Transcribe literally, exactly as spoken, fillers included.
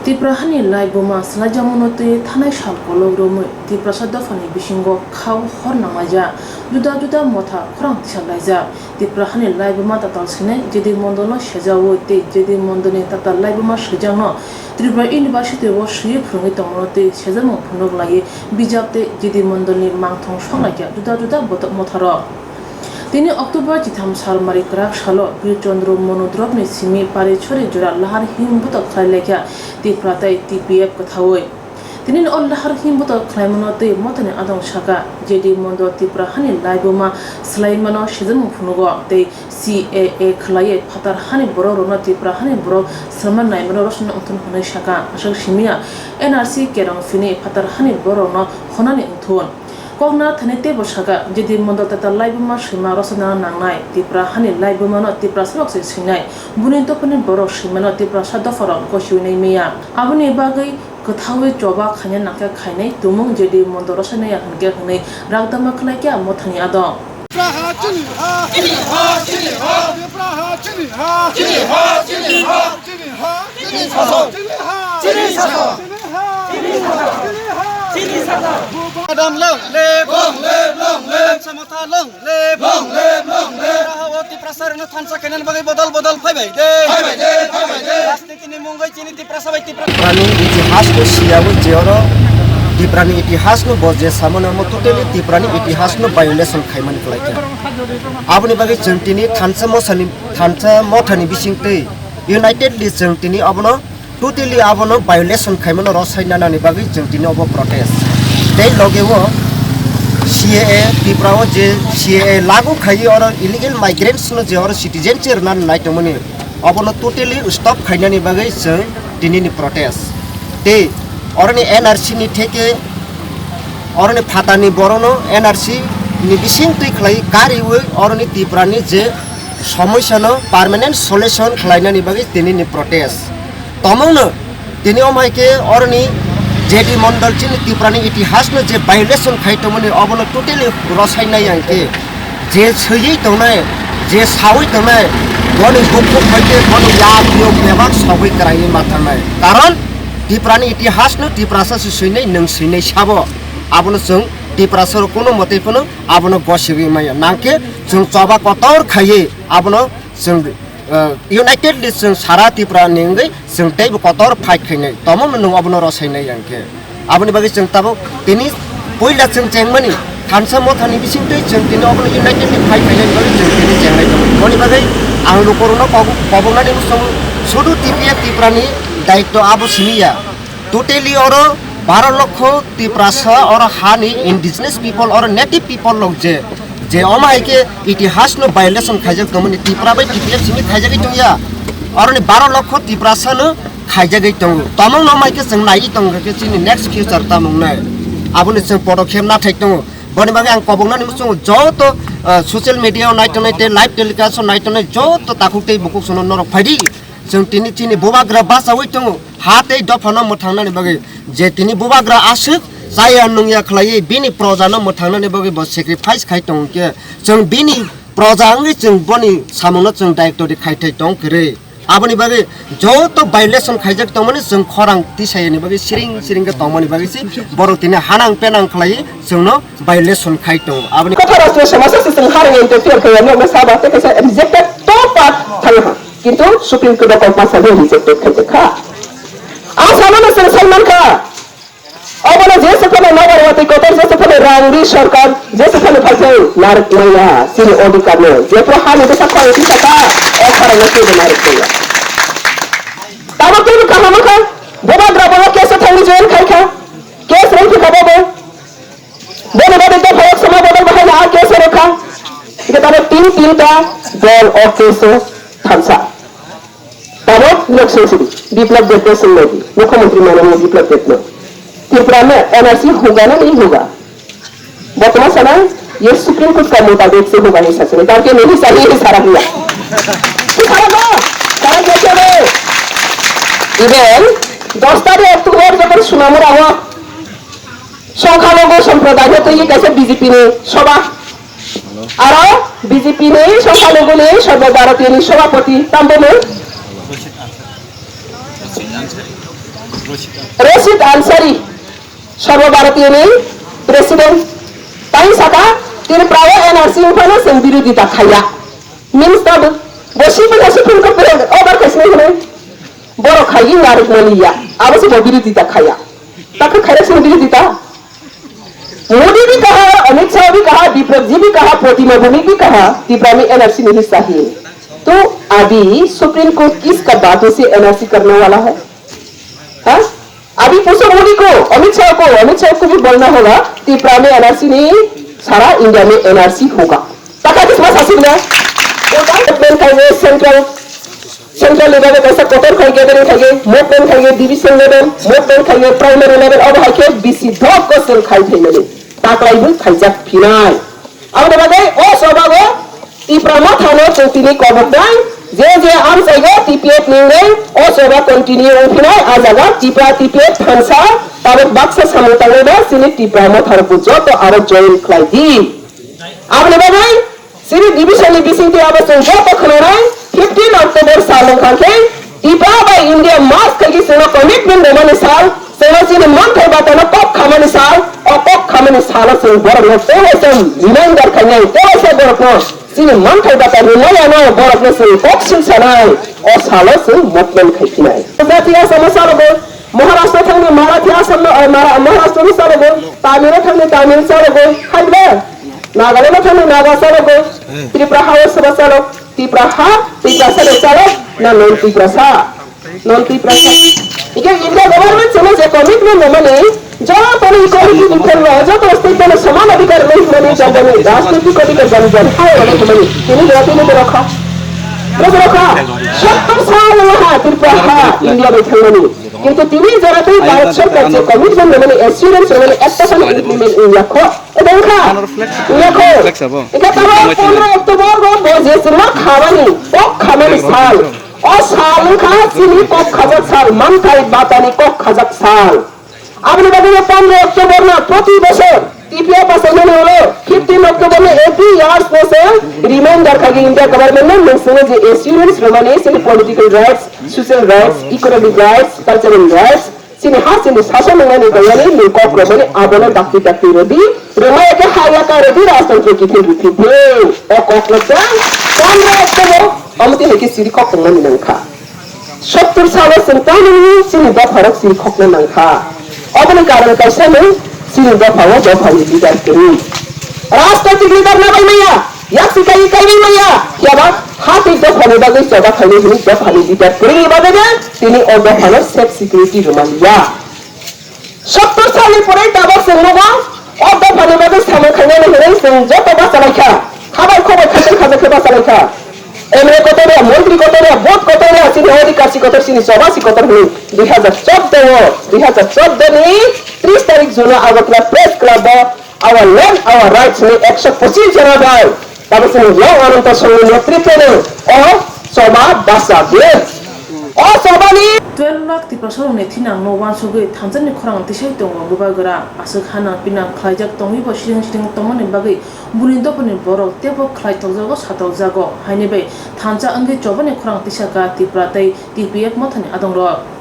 Tipra hani laibuma swlaijakmano twi thanai sal kolok romwi Tiprasa dophani bisingo khao hor nanglaijak, juda juda motha khorang tisalaijak. Tipra hani laibuma tatal swinai J D Mondolno sejaui tei J D Mondolni tatal laibuma swijakno Tripura University o swiwi phwrwngwi tongmano twi sejakmung phunuk laiwi bijap tei J D Mondolni mangthong soklaijak juda juda botok motharok. Tini October chitham sal mari kwrak salo Bir Chandra Manu Dropni simi pari chori jora lahar him butok khlai laikha Tipra tei T P F kwthaui. Tini o lahar him butok khlaimano tei mothani adong saka J D Mondol Tipra hani laibuma swlaimano sejakmung phunugo tei C A A khlaiwi phatar hani borok rokno Tipra hani borok swlama naimano rosna wngthun hwnwi saka. Aswk simiya N R C kerong phini phatar hani borok rokno honani wngthun. Kokna thani teibo saka, J D Mondol tatal laibuma swima rosana nangnai, Tipra hani laibumano Tiprasa rok se swinai, buni dophani borok swimano Tiprasa dopharok gosiwi nai maya. Aboni bagwi kwthaui choba khaina nangkhe khainai tumung J D Mondol rosana ya hwnkhe hwnwi rakdama khlaikha mothani adong. Tipra ha chini ha, chini ha, chini ha. Tipra ha chini ha, chini ha, chini ha. Chini ha, chini ha, chini ha. Chini ha, chini ha, chini ha. Madam long live, long live, long live. Samata long live, long live, long live. Raha o Tiprasa rwno thansa kainan bagwi bodol bodol phai bai de. Phai bai de, phai bai de. Rajniti ni mungwi chini Tiprasa bai Tipra. Tiprani itihas no siyawi je oro Tiprani itihas no bo je samano mo totally Tiprani itihas no violation khaimani khlaikha. Aboni bagwi chwng tini thansa mosani, thansa mothani bisingtwi United List chwng tini obono totally abono violation khaimano rosai nanani bagwi chwng tini obo protest. Tei loge o C A A Tripura o je C A A lagu khaiwi oro illegal migrants no je oro citizen se rwna nai tongmani obono totally stop khainani bagwi chwng tini ni protest. Tei oroni N R C ni theke oroni phatani borono N R C ni bising twi khlai kariwi oroni Tripura ni je somoisano permanent solution khlainani bagwi tini ni protest. Tomongno tini omai khe oroni J D Mondol chini Tripura ni itihas no je violation khai tongmani obono totally rosai nai ang khe je swiwi tongnai, je sawi tongnai, boni bukhuk bai khe bono yak yok bebak sogwi kwrangwi ma thangnai. Karon Tripura ni itihas no Tiprasa se swinai, nwng swinai sabo. Abono chwng Tiprasa rok kono mote phano abono gosiwi maya. Nangkhe chwng choba kotor khaiwi abono chwng, eh, United List chwng sara Tripura ni wngwi chwng teibo kotor fight khainai. Tomo nwng abono rosai nai ang khe. Aboni bagwi chwng tabuk tini puila chwng chengmani thansa mothani bisingtwi chwng tini obono united ni fight khainani bagwi chwng tini chengnai tongo. Boni bagwi ang lukurokno kobok-, koboknani bosong sudu T P F Tripura ni daityo abo simi ya. Totally oro baro lokho Tiprasa oro hani indigenous people oro native people rok je, je omo hai khe itihas no violation khaijak tongmani Tripura bai T P F simi khaijagwi tongya. Oroni baro lokho Tiprasa no khaijagwi tongo. Tomong no mai khe chwng naiwi tongo khe chini next future tamung nai. Aboni chwng podokkhep nathai tongo. Boni bagwi ang koboknani muchungo joto, ah, social media o naitongnai tei live telecast o naitongnai joto takhuk tei bukhuk sono norok phaidi. Chwng tini chini bubagra bachaui tongo. Ha tei dophano mwthangnani bagwi je tini bubagra aswk chaya nungya khlaiwi bini projano mwthangnani bagwi bo sacrifice khai tongo khe chwng bini proja wngwi chwng boni samungno chwng daitwdi khai thai tong kwrwi. Aboni bagwi joto violation khaijak tongmani chwng khorang tisayani bagwi siring siring khe tongmani bagwi se borok tini hanang penang khlaiwi chwngno violation khai tongo. Aboni Kotha rastro samasa se chwng harang interfere khlaiya nokna saba tei kaisa rejected top part thangha. Kintu Supreme Court o compulsory rejected khaijak kha. Ang samano chwng sai mankha. Obono je se phano nagar watwi kotor je se phano rang ri sorkar je se phano phaikhe narwk maya chini odhikar no. Jephru hani bwsa khorang tisa kha, o khorang no twibo narwk maya. Tamo twibo kaham wngkha, bubagra bo case o thangwi join khaikha, case rwngphi kha bobo. Boni bagwi dophayok sama bodol bahaino a case o rwkha. Hingke tamo tin tinta dol o case o thansa. Tamo nok song sidi, Biplab Debbarma song nodi, Mukhyamantri mananiya Biplab Debbarma. Tripura me N R C hoga na nahi hoga? Bortoman sana ye Supreme Court ka mutabik se hoga hi sachini, karke nahi chahiye hi sara hiya. Ki sara do? Sara kya kya do? Even dos tarikh October jokhon Sonamura o Songkhalungu somprodai no twi kaisa B J P ni soba. Aro B J P ni Songkhalungu ni Sarbo Bharatiya ni sobhapati tambo mung. Rashid Ansari, Sarva Bharatiya ni president, tai saka, Tripura o N R C wngphano chwng birodita khaiya. Means tabuk, bo siphi na siphi ko pura order khaisini hwnwi, borok khaiwi narwkmani ya, abo se bo birodita khaiya. Takhe khairok sini birodita. Modi भी कहा, अमित शाह भी कहा, विप्लव जी भी कहा, प्रतिमा भूमि भी कहा, तिपरा में एनआरसी नहीं चाहिए। तो अभी सुप्रीम कोर्ट किसका बातों से एनआरसी करने वाला है? हाँ? अभी पूछो मोदी को, अमित शाह को, अमित शाह को भी बोलना होगा, तिपरा में एनआरसी नहीं, सारा इंडिया में एनआरसी होगा। Taka kisma sasik na. Movement khai je central, central level o kaisa kotor khai gathering khai je, movement khai je division level, movement khai je primary level, obo hai khe bisi dok ko sel khai thai mani. Taklai bo khaijak phinai. Aboni bagwi o choba o Tipra Motha no chwng tini kobok nai, je je amchai go T P F ni wngwi o choba continue wng phinai, a jaga Tipra T P F thansa tabuk baksa samung tangnai ba chini Tipra Motha rok bo joto aro join khlai di. Aboni bagwi chini division ni bisingtwi abo chwng joto khwnanai, fifteen October sal wngkha khe Tipra bai India merge khaikhe chwngno commitment rwmani sal, chwngno chini manthai batano kok khamani sal, o kok khamani salo chwng borokno tewaisa reminder khainai, tewaisa borokno chini manthai bata rwmani ano borokno chwng kok sil sanai, o salo chwng movement khaikhinai. Jati asamo salogo, Maharashtra thangni Marathi Assam no, eh, Mara-, Maharashtra ni salogo, Tamil thangni Tamil salogo, hai ble? Nagaland thangni Naga salogo, Tripura ha o soba salok, Tiprasa, Tiprasa ni salok, na non Tiprasa, non Tiprasa. Ike India government chini je commitment no mani, joto ni equality ni thengno, joto state no saman adhikar no mani, jani jani, rajnitik adhikar jani jani, hai o no mani, tini jati ni borok ha, borok ha, sottor sal ha, Tripura ha, India ni thengmani. Kintu tini jora tei Bharat Sarkar je commitment rwmani, assurance rwmani, ekta phano implement wngya kho. Ede wngkha? Wngya kho. Flex abo. Ekha tamo pondro October bo bo je chwngno khamani, kok khamani sal. O sal wngkha chini kok khajak sal, manthai batani kok khajak sal. Aboni bagwi pondro October no proti bosor T P F achaimani ulo fifteen October no every years no se reminder khaikhe India government no nwng chwngno je assurance rwmani chini political rights, social rights, economic rights, cultural rights, chini ha chini sason wngnani tongmani nwng kok rwmani abono dakti dakti rwdi, rwmaya khe ha yaka rwdi rajtantro kiphil rwphildi. O kokno chwng pondro October omo twi hai khe siri kok tongmani nangkha. Sottor salo chwng tamni chini dopharok siri khokna nangkha. Oboni karon kaisa nwng chini dophao dophani leader kwrwi. Rajnaitik leader nabai maya, yaksi kai kaiwi maya, phiya ba hati dophani bagwi choba khainai hwnwi dophani leader kwrwini bagwi no tini o dophano safe security rwmani ya. Sottor salni pore tabuk chwng nugo, o dophani bagwi samung khainani hwnwi chwng joto bachalaikha. Khabai khobai khaijak khajakhe bachalaikha. M L A kotor ya, montri kotor ya, vote kotor ya, chini odhikar si kotor, chini choba si kotor hwnwi dui hajar chordo o, dui hajar chordo ni tris tarik June o Agartala Press Club o Our Land, Our Rights ni ekso pochis jona bai Tabuk chini Long Ananta Songni netrito no o choba basa bwrwi. O chobani twelve lakh Tiprasarokni thinangno uansugwi thansa ni khorang tisai tongo Bubagra. Aswk hanang pinang khlaijak tongwibo siring siring tongmani bagwi buni dophani borok teibo khlai tokjago, satokjago. Haini bai thansa wngwi chobani khorang tisaka Tipra tei T P F mothani adongrok.